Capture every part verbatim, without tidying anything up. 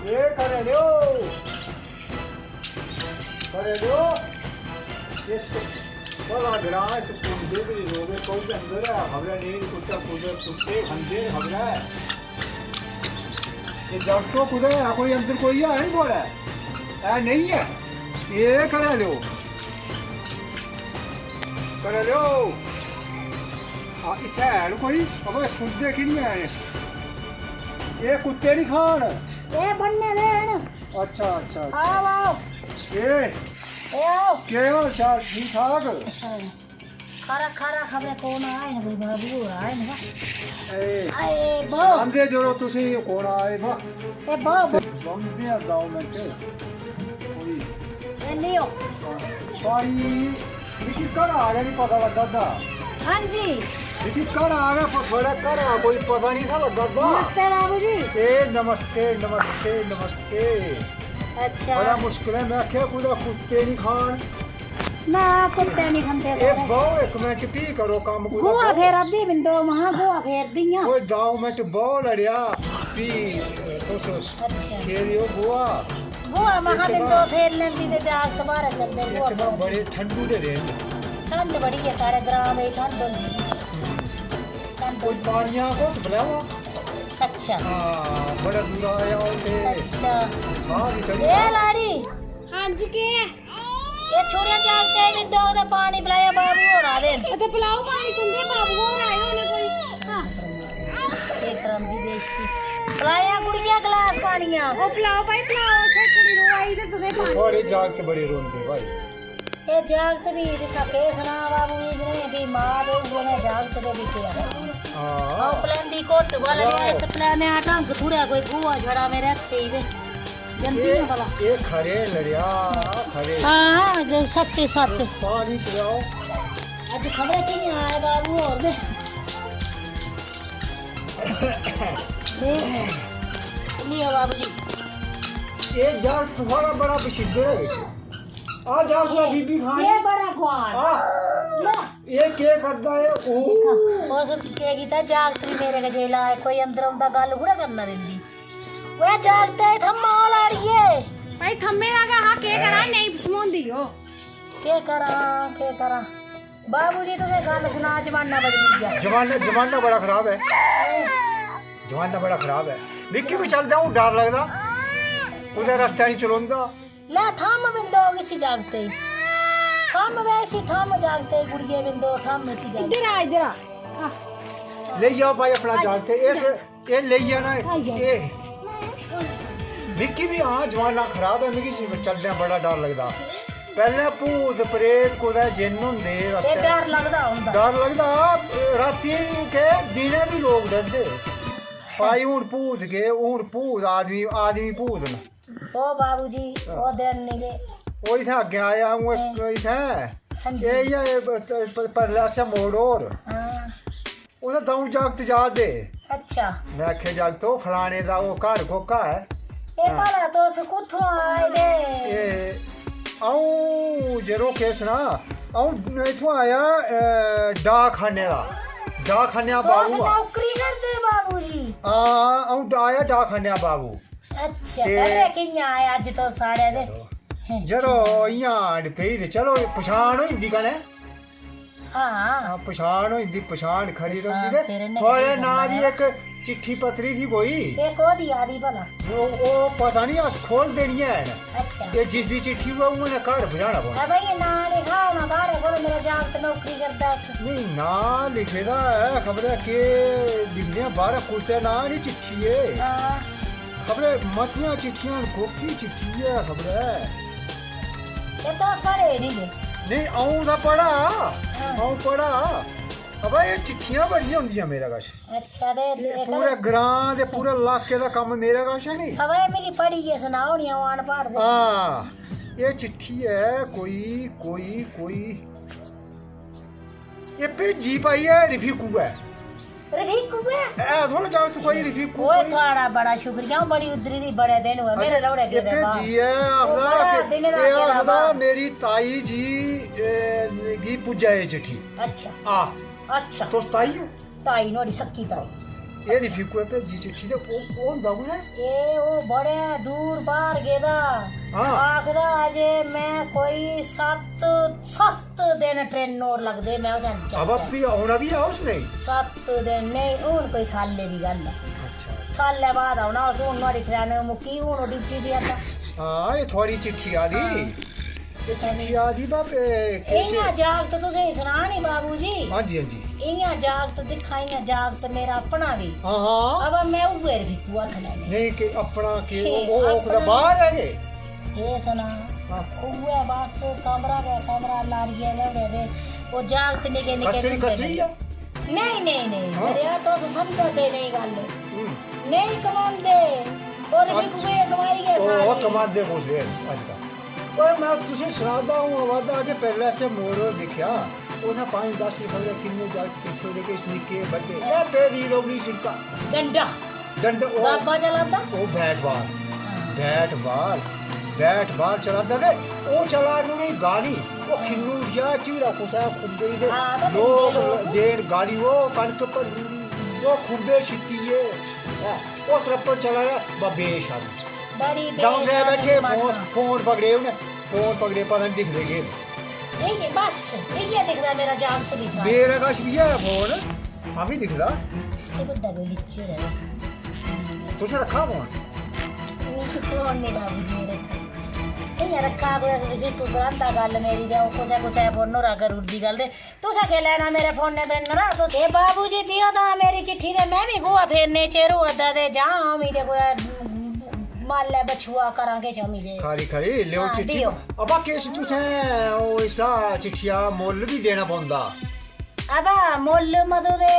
ए, करे दो। करे दो। ये तो बड़ा ग्रां है, तो कुंदे भी लोग हैं, कोई अंदर है, खबरें नहीं, कुत्ता कुदे, कुत्ते खंदे, खबरें। ये जागतो कुदे है, कोई अंदर कोई है नहीं बोला? है नहीं है। ये करे लो। करे लो। आ, इत्थै हैन कोई, अबे सुनदे की नहीं हैन? ये कुत्ते नहीं खान। ये बनने दे हैं। अच्छा, अच्छा, अच्छा। आओ, आओ। ए, ए, आओ। के हाल चाल? ठीक ठाक? हाँ। खरा, खरा, खबरै कौन आए न, कोई बाबू होर आए न बा। ए, आए, बो। आंदे जरो तुसी कौन आए बा? ए, बो, बो। बंदे आ दो मिनट। कोई। ए, लियो। भाई, मिगी घर आ गै नहीं पता लग्गा दा। हाँ जी। मिगी घर आ गै प-, बड़ा घर आ कोई पता नहीं था लग्गा दा। नमस्ते बाबू जी। ए, नमस्ते, नमस्ते, नमस्ते। अच्छा। बड़ा मुश्किल है, मैं आखेआ कुतै कुत्ते नहीं खान। ना, कुत्ते नहीं खंदे ए, सारे। बहू, इक मिंट, भी करो कम्म कुतै, गोहा बहू। फेरा दी बिंदो, महा गोहा फेर दियां। ओए, दो मिंट बहू लड़िया, भी तुस अच्छा। फेरियो गोहा। गोहा महा इक बिंदो तां फेर लैंदी ते जागत बाहर चलदे गोहा इक तां फेरदे। बड़े ठंडू दे दिन। ठंड बड़ी है, सारे ग्रां में ठंड होंदी। ठंड कोई होंदी। पानिया घुट पिलाओ। अच्छा। हाँ, बड़ा दूर आया हो ते अच्छा। साह भी चढ़ी ए लाड़ी। हाँ जी, के है? ये छोड़िया जागते भी दो ने पानी पिलाया, बाबू होर आ दे। ते पिलाओ पानी, तुंदे बाबू होर आए होने कोई। हाँ। केह् करांदी बेइज्जती। पिलाया कुड़िया गलास पानिया। ओ पिलाओ भाई, पिलाओ, इत्थै कुड़ी रो आई ते तुसें पानी थुआढ़े जागत बड़े रोंदे भाई। एह् जागत भी दिक्खा केह् सनां बाबू जी, जनेह् भी मां दे उ'ऐ नेह् जागत ते भी केह् आखना। हां। अ'ऊं पलैंदी घुट्ट बल रेहा, इत्त पलैने दा ढंग थुड़ै कोई गोहा छड़ा मेरे हत्थै च ते जंदी ना भला। एह् खरे लड़ेआ, खरे। हां, जो सच्चे सच्च। पानी पिलाओ। अज्ज खबरै कि'यां आए बाबू होर ते। लियो बाबू जी। एह् जागत थुआढ़ा बड़ा बशिद्दर ऐ। आ जागत दा बीबी खान। ये बड़ा खुआन। आ, ले। एह् केह् करदा ऐ? ओह्। दिक्खा, उस केह् कीता, जागत बी मेरे कश लाए, कोई अंदर औंदा गल्ल थोड़ा करना दिंदी। ओए जागत, एह् थम्मा ओह् लाड़िये। भाई थम्मे दा गै हा, केह् करां, नेईं समोंदी ओह्। केह् करां, केह् करां? बाबू जी, तुसें गल्ल सना, जमाना बदली गेआ। जमाना, जमाना बड़ा खराब ऐ। जमाना बड़ा खराब ऐ। मिकी बी चलदा हून डर लगदा। कुतै रस्ते नी चलोंदा। लै थम्म बिंदो इसी जागते गी। थम्म बे इसी, थम्म जागते गी, कुड़िये बिंदो, थम्म इसी जागते गी। इद्धर आ, इद्धर आ। आ। लेई जाओ भाई अपना जागते। इस एह् लेई जाना, आई जाओ। एह् मिगी बी, हां, जमाना खराब ऐ, मिगी चलदे बड़ा डर लगदा। पैह्लें भूत प्रेत कुतै जिन्न होंदे हे एह् रस्तै। डर लगदा होंदा। डर लगदा, रातीं केह्, दिनें बी लोक डरदे। भाई, हून भूत केह्, हून भूत आदमी, आदमी भूत न। ओ बाबू जी, हां। ओ दिन निं गे। ओह् इत्थै अग्गें आया, हून इक हां। इत्थै। हां जी। एह् इ'यां, एह् प-, प-, परले आसेआ मोड़ होर। हां। ओह्दा द'ऊं जागत जा दे। अच्छा। में आखेआ, "जागतो, फलाने दा ओह् घर कोह्का ऐ?" एह् हां। भला तुस कुत्थुआं आए दे? एह् अ'ऊं, यरो, केह् सनां, अ'ऊं इत्थुआं आया, अ, डाकखाने दा। डाकखाने दा तुस बाबू आ। नौकरी करदे बाबू जी? हां, अ'ऊं डा-, आया डाकखाने दा बाबू। अच्छा, ते खबरै कि'यां आए अज्ज तुस साढ़े ते? चलो। यरो, इ'यां अड़ पेई ते चलो, पछान होई जंदी कन्नै। हां। हां, पछान होई जंदी, पछान खरी पछान रौंह्दी ते तेरे नै थुआढ़े कदें नांऽ दी करना इक चिट्ठी पत्री थी कोई। एह् कोह्दी आई दी भला? ओह्, ओह् पता निं, अस खोह्लदे निं हैन। अच्छा। एह् जिसदी चिट्ठी होऐ, उ'आं गै घर पजाना पौंदा। हां भाई, एह् नांऽ लिखा होना बाह्रै कोल, मेरा जागत नौकरी करदा इत्थै। नेईं, नांऽ लिखे दा ऐ, खबरै केह् लिखदे आ बाह्रै, कुसै नांऽ निं चिट्ठी ऐ। हां। खबरै मतियां चिट्ठियां न, कोह्की चिट्ठी ऐ खबरै? एह् तुस पढ़े निं गे। नेईं, अ'ऊं तां पढ़ा, हां। अ'ऊं पढ़ा। अबा, एह् चिट्ठियां बड़ियां होंदियां मेरे कश। अच्छा, ते एह् एह् पूरे ग्रां ते पूरे लाके दा कम्म मेरे कश ऐ निं। अबा, एह् मिगी पढ़ियै सनाओ निं, अ'ऊं अनपढ़ ते। हां, एह् चिट्ठी ऐ कोई, कोई, कोई। एह् भेजी भाई ऐ रफीकू ऐ। रफीकू ऐ? ऐ थोह्ड़ा जागत कोई रफीकू ओए, कोई। थुआढ़ा बड़ा शुक्रिया, अ'ऊं बड़ी उद्धरी दी, बड़े दिन होए, मेरे अरे, लौड़े एह् गेदे बाह्र। भेजी ऐ, ओह् आखदा बड़ा कि, दिनें दा एह् गेदा आखदा बाह्र। मेरी ताई जी, ए, गी पुज्जा एह् चिट्ठी। अच्छा। आ। अच्छा। तुस ताई ओ? ताई नुहाड़ी सक्की ताई। एह् रफीकुए भेजी चिट्ठी ते ओह्, ओह् होंदा कु'त्थै? एह् ओह् बड़े दूर बाह्र गेदा। हां। आखदा जे में कोई सत्त, सत्त दिन ट्रेन होर लगदे, में ओह्दे जाना। अबा, फ्ही औना बी ऐ उसने? सत्त दिन नेईं, हून कोई साल्लै दी गल्ल ऐ। अच्छा। साल्लै बाद औना उस, हून नुहाड़ी ट्रेन मुक्की, हून ओह् ड्यूटी देआ दा। हां, एह् थुआढ़ी चिट्ठी आ दी। हां। एह् चिट्ठी आ दी बा, ए, किश इ'यां जागत तुसें गी सनाऽ नी बाबू जी। हां जी, हां जी। इ'यां जागत दिक्खा, इ'यां जागत मेरा अपना बी। हां, हां। अबा में उ'ऐ रफीकू हत्थ लैने। नेईं, कि अपना के, के ओह्, ओह् कुतै अपना? बाह्र ऐ के? केह् सनाऽ? हां। उ'ऐ बस कमरा गै कमरा, लारियै गै होने ते ओह् जागत निक्के निक्के कसरी, होंदे कसरी न। ऐ? नेईं, नेईं, नेईं, हां। दरेआ, तुस समझा दे नेईं गल्ल। हूं। नेईं कमांदे, ओह् रफीकू अच्छा। कमाई गै ओह्, सारी। ओह् कमांदे कुसलै अजकल? ओए, में तुसें सनाऽ दा हूं, आवा दा कि पैह्लें असें मोड़ पर दिक्खेआ, उत्थै पंज दस खबरै किन्ने जागत किट्ठे होए दे, किश निक्के बड्डे। एह् पेदी रौली सिड़का। डंडा। डंडा, ओह्, दाबा चला दा? ओह् बैट बाल। हां। बैट बाल, बैट बाल चला दा ते ओह् चला दी उ'नें गाली। ओह् खिन्नू जा झीड़ा कुसै खुंबे दी ते हां, ते लोक लोक। देन गाली, ओह् कनक भरी दी, ओह् खुंबे छित्तिये। हैं, ओह् त्रप्पड़ चला दा, बा बेशर्म। बड़ी द'ऊं त्रै बेशर्म बैठे, जमाना। फोन, फोन पकड़े उ'नें, फोन पकड़े, पता निं दिखदे केह् न। नेईं, नेईं, बस, इ'यै दिखदा मेरा जागत दिखदा। मेरे कश बी है फोन, में बी दिखदा। एह् बड्डा कोई लिच्चड़ ऐ। तुसें रक्खा फोन? मिगी फोन नेईं बाबू जी मेरे। इ'यां रक्खा कुतै, फ्ही तूं करांदा गल्ल मेरी ते अ'ऊं कुसै, कुसै फोन नोरा करी ओड़दी गल्ल ते तुसें केह् लैना मेरे फोनै बिन नरा? तुस, ए बाबू जी, देओ तां मेरी चिट्ठी ते में बी गोहा फेरने चिर होआ दा ते जां अमी ते कुतै मालै बच्छुआ करां किश अमी ते। खरी, खरी, लेओ हां, चिट्ठी। देओ। अबा, किश तुसें ओह् इसदा चिट्ठिया मुल्ल बी देना पौंदा। अबा, मुल्ल मदू ते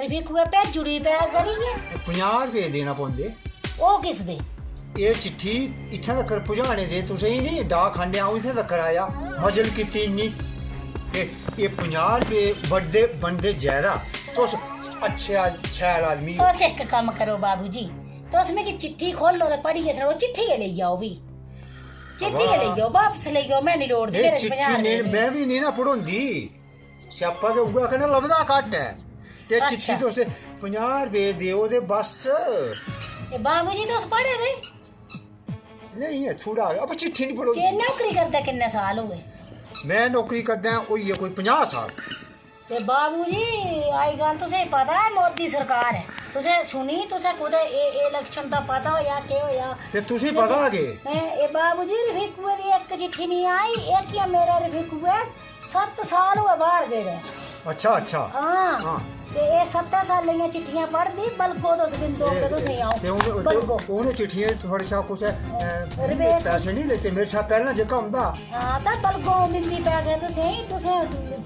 रफीकुए भेजी ओड़ी पैक करियै। पंजाह् रपेऽ देना पौंदे। ओह् किस दे? एह् चिट्ठी इत्थें तक्कर पजाने दे तुसें ई निं, डाकखाने अ'ऊं इत्थें तक्कर आया, मजल कीती इन्नी, ते एह् पंजाह् रपेऽ बड़दे, बनदे ज्यादा। तुस अच्छे आद-, शैल आदमी ओ। तुस इक कम्म करो बाबू जी, तुस मिगी चिट्ठी खोलो ते पढ़ियै सनाओ, चिट्ठी गै लेई जाओ भी। चिट्ठी गै लेई जाओ, बापस लेई जाओ, में निं लोड़दी, एह् मेरे चिट्ठी पंजाह् रपेऽ नेईं, में बी नेईं ना पढ़ोंदी। स्यापा ते उ'ऐ आखना लभदा घट्ट ऐ। ते अच्छा। चिट्ठी तुस पंजाह् रपेऽ देओ ते बस। ए बाबू जी, तुस पढ़े दे? नेईं, ऐ थोह्ड़ा, अबा चिट्ठी निं पढ़ोंदी। ते नौकरी करदे किन्ने साल हो गे? में नौकरी करदा होई गे कोई पंजाह् साल। ते बाबू जी, अजकल तुसें पता ऐ मोदी सरकार ऐ। तुसें सुनी, तुसें कुतै ए-, election दा पता होएआ, केह् होएआ? ते तुसें पता केह्? ए, ए बाबू जी, रफीकुए दी इक चिट्ठी निं आई, इक गै मेरा रफीकू ऐ, सत्त साल होए बाह्र गेदे। अच्छा, अच्छा। हां। हां। ते एह् सत्तें सालें दियां चिट्ठियां पढ़दी, बलगो तुस बिंदो ते, अग्गें तुसें गी अ'ऊं। ते उ'नें, बलगो। उ'नें चिट्ठियें च थुआढ़े शा कुसै, अ, रपेऽ पैसे निं लेते, मेरे शा पैह्लें जेह्का औंदा। हां, ते बलगो बिंदी पैसे तुसें गी, तुसें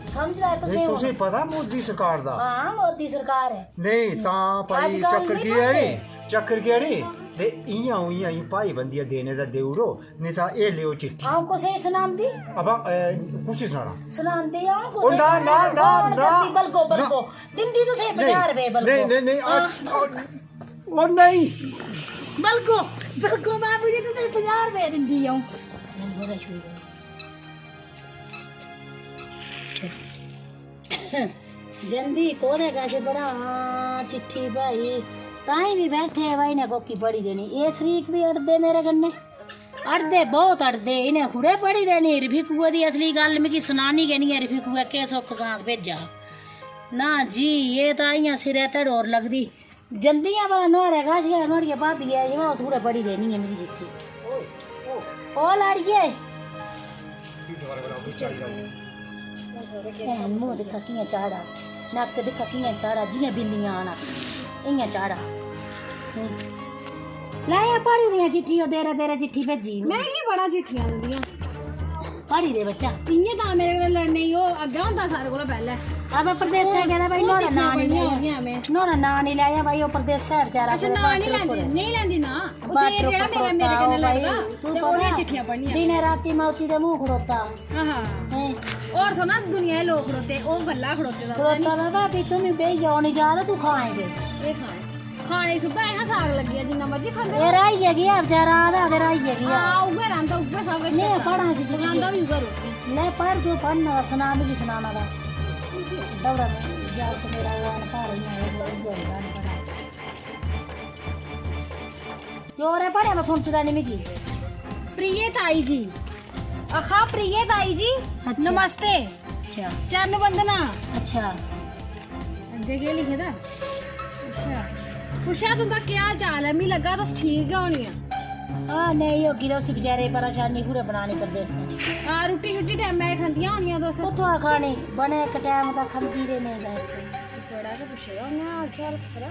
समझदा ऐ, तुसें नेईं, हून। तुसें पता मोदी सरकार दा? हां, मोदी सरकार ऐ। नेईं, तां भाई अजकल चक्कर निं केह् ऐ करदे। नी? चक्कर केह् ऐ नी? ते इ'यां, इ'यां, इ'यां भाई बंदिया देने दा देई ओड़ो। नेईं तां एह् लेओ चिट्ठी। अ'ऊं कुसै गी सनांदी? अबा, ए, कुसी सनाना? सनांदी अ'ऊं ओ कुसै ना, गी। ना, ना, कौन ना। करदी? बलगो, ना। बलगो। दिंदी तुसें नेईं, पंजाह् रपेऽ, बलगो। नेईं, नेईं, नेईं, हां। अस, ओ, ओ नेईं। बलगो, बलगो बाबू जी, तुसें पंजाह् रपेऽ दिंदी अ'ऊं। जंदी कोह्दे कश पढ़ां चिट्ठी भाई, ताईं बी बैठे भाई ने कोकी पढ़ी देनी। एह् शरीक बी अड़दे मेरे कन्नै। अड़दे, बहुत अड़दे, इ'नें खुड़े पढ़ी देनी। रफीकुए दी असली गल्ल मिगी सनानी गै निं ऐ, रफीकुए केह् सुख सांत भेजा। ना जी, एह् तां इ'यां सिरै धड़ोर लगदी। जंदी आं भला नुहाड़े कश गै, नुहाड़ियै भाबियै, जे उस कुड़े पढ़ी देनी ऐ मिगी चिट्ठी। ओ लाड़िये। भैन, मूंह् दिक्खा कि'यां चाढ़ा, नक्क दिक्खा कि'यां चाढ़ा, जि'यां बिल्लियां आना, इ'यां चाढ़ा। हूं। लै, एह् पढ़ी दियां चिट्ठी, ओह् देरै देरै चिट्ठी भेजी। में की पढ़ां चिट्ठियां तुं'दियां? पढ़ी दे बच्चा। इ'यां तां मेरे कन्नै लड़ने गी ओह् अग्गें होंदा सारें कोला पैह्लें। अबे परदेसै ओह्, गेदा भाई, ओह् नुहाड़ा चिट्ठियां नांऽ निं पढ़नियां लैएआं। ओह्दियां में। नुहाड़ा नांऽ निं लैएआं भाई, ओह् परदेसै बेचारा अच्छा, कुतै नांऽ निं बाटरो लैंदी, उप्पर। नेईं लैंदी नांऽ। ओह् बाटरो तेरे जेह्ड़ा उप्पर मेरा, मेरे खड़ोता, कन्नै ओह् भाई, लड़दा, तूं ते ओह् पता, नेही चिट्ठियां पढ़नियां। दिनै रातीं में उसी दे मूंह् खड़ोता। हां, हां। हैं। होर सुना, दुनिया दे लोक खड़ोते, ओह् गल्ला खड़ोते दा, पता खड़ोता निं। में भाभी, तूं बी बेही जा, उ'नें जा ते तूं खाएं दे। एह् खाएं। खाने गी सुद्धा ऐ हा साग लग्गी गेआ, जिन्ना मर्जी खंदे र'वो। एह् राहियै गेआ बचैरा, आखदा ते राहियै गेआ। हां, उ'ऐ रांह्दा, उ'ऐ सब किश में करदा। पढ़ां च पकांदा बी उ'ऐ रुट्टी। लै पढ़, तूं पढ़ना दा सनाऽ, मिगी सनाना दा। दौड़ा में जागत मेरा ओह् अनपढ़, इ'यां ओह् उ'ऐ होंदा अनपढ़। जोरै पढ़े, में सुनचदा निं मिगी। प्रिय ताई जी, आखा प्रिय ताई जी, अच्छा। नमस्ते। अच्छा। चरण वंदना। अच्छा। अग्गें केह् लिखे दा? अच्छा। पुच्छेआ तुं'दा केह् हाल चाल ऐ? मी लग्गा तुस ठीक गै होनियां। हां, नेईं होगी ते उसी बचैरे दी परेशानी कु'रै बनानी परदेसै। हां, रुट्टी शुट्टी टैमै दी खंदियां होनियां तुस। कुत्थुआं खानी? बनै इक टैम दा खंदी ते नेईं ते इक। बड़ा गै पुच्छे दा उ'न्नै हाल चाल खरा।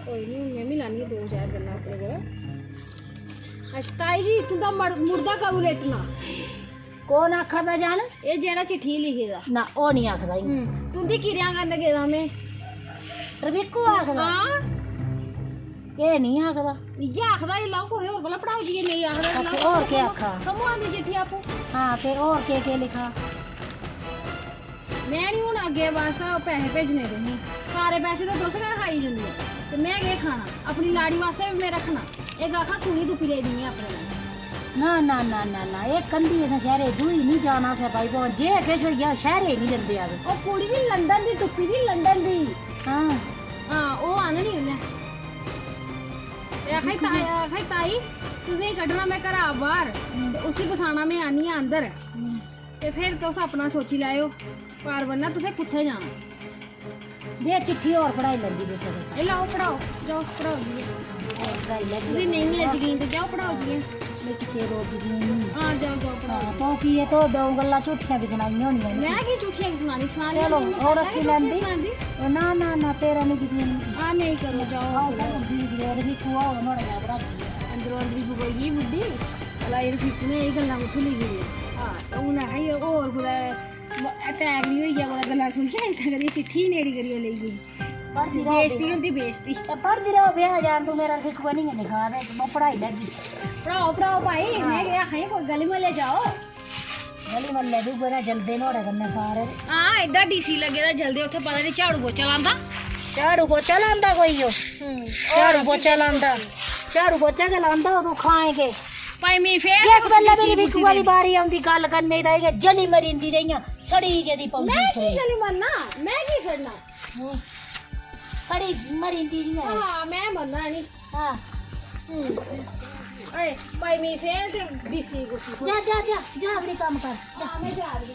कोई निं, हून में बी लान्नी आं दो चार गल्लां अपने कोला। अच्छा, ताई जी, तुं'दा मर-, मुर्दा कदूं लेटना? कौन आखा दा जान? एह् जेह्ड़ा चिट्ठी लिखे दा। ना, ओह् निं आखदा ई। हूं, तुं'दी किरेआं करन गेदा में। रफीकू आखदा? हां। एह् निं आखदा। इ'यै आखदा, जे लैओ कुसै होर कोला पढ़ाओ, जे नेईं आखदा, अच्छा, लैओ होर केह् आखा? कम्मो आंदी चिट्ठी आपूं। हां, ते होर केह् केह् लिखा? में निं हून अग्गें बास्तै ओह् पैसे भेजने तुसें। सारे पैसे ते तुस गै खाई जंदे ओ। ते में केह् खाना? अपनी लाड़ी बास्तै बी में रक्खना। इक आखा कुड़ी तुप्पी लेई दी में अपने कन्नै। ना, ना, ना, ना, ना, एह् कंधी असें शैह्रे दूई निं जाना असें भाई, भामें जे किश होई जा, शैह्रे निं जंदे अस। ओह् कुड़ी बी लंदन दी तुप्पी दी, लंदन दी। हां। हां, ओह् आह्ननी उ'न्नै। ते आखा दी, "ताई, आखा दी, ताई, तुसेंगी कड्ढना में घरा बाह्र, ते उसी बसाना में आह्नियै अंदर।" ते फिर तुस अपना सोची लैएओ, पार बनना तुसें कुत्थै जाना। दे चिट्ठी होर पढ़ाई लैंदी कुसै दे। एह् लैओ, पढ़ाओ, जाओ, पढ़ाओ जी। होर पढ़ाई लैंदी। तुसें नेईं ऐ जकीन ते जाओ, पढ़ाओ जी। मिगी तेरे पर जकीन निं। हां, जाओ, जाओ, पढ़ाओ। हां, तूं की एह् तो दो गल्लां झूठियां बी सनाइयां होनियां न। में की झूठियां की सनानी? सनानी में की झूठियां की सनानी? सनांदी? ओ, ना, ना, ना, तेरा निं जकीन। हां, नेईं करो, जाओ, आओ, पढ़ाओ। सानूं बीज रेड़ बी कुआ होग, नुहाड़े गै पढ़ाई। अंदरों अंदरी बगोई गेई बुड्ढी। भला, एह् रफीकू ने एह् गल्लां कुत्थूं लेई गेदियां? हां, ते हून आखा दी होर कुतै म-, attack निं होई जा, कुतै गल्लां सुनियै इस करियै चिट्ठी नेड़ी करियै लेई गेई। पढ़दी र'वो बेइज्जती बेआ। होंदी, बेइज्जती। ते पढ़दी र'वो बेआ जान, तूं मेरा रफीकू बनियै लिखा ते में पढ़ाई लैगी। पढ़ाओ, पढ़ाओ भाई, हां। में केह् आखा नी, कोई गली म्हल्ले जाओ। गली म्हल्ले बी उ'ऐ नेह् जलदे नुहाड़े कन्नै सारे। हां, एड्डा डीसी लग्गे दा जलदे, उत्थै पता निं झाड़ू पोचा लांदा। झाड़ू पोचा लांदा कोई ओह्? हूं। झाड़ू पोचा लांदा। झाड़ू पोचा गै लांदा, ओह् तूं खाएं केह्? भाई, मी फेर जिस बेल्लै मेरी बिक्कुआ दी बारी औंदी गल्ल करने दी, तां एह् जली मरी जंदी ते इ'यां सड़ी गेदी पौंदी में की जली मरना? में की सड़ना? हूं। सड़ी मरी जंदी इ'यां। हां, में मरना निं। हां। हूं। ओए, भाई, मी फेर ते डीसी कुसी। जा, जा, जा, जा, अपनी कम्म कर। हां, में जा रही।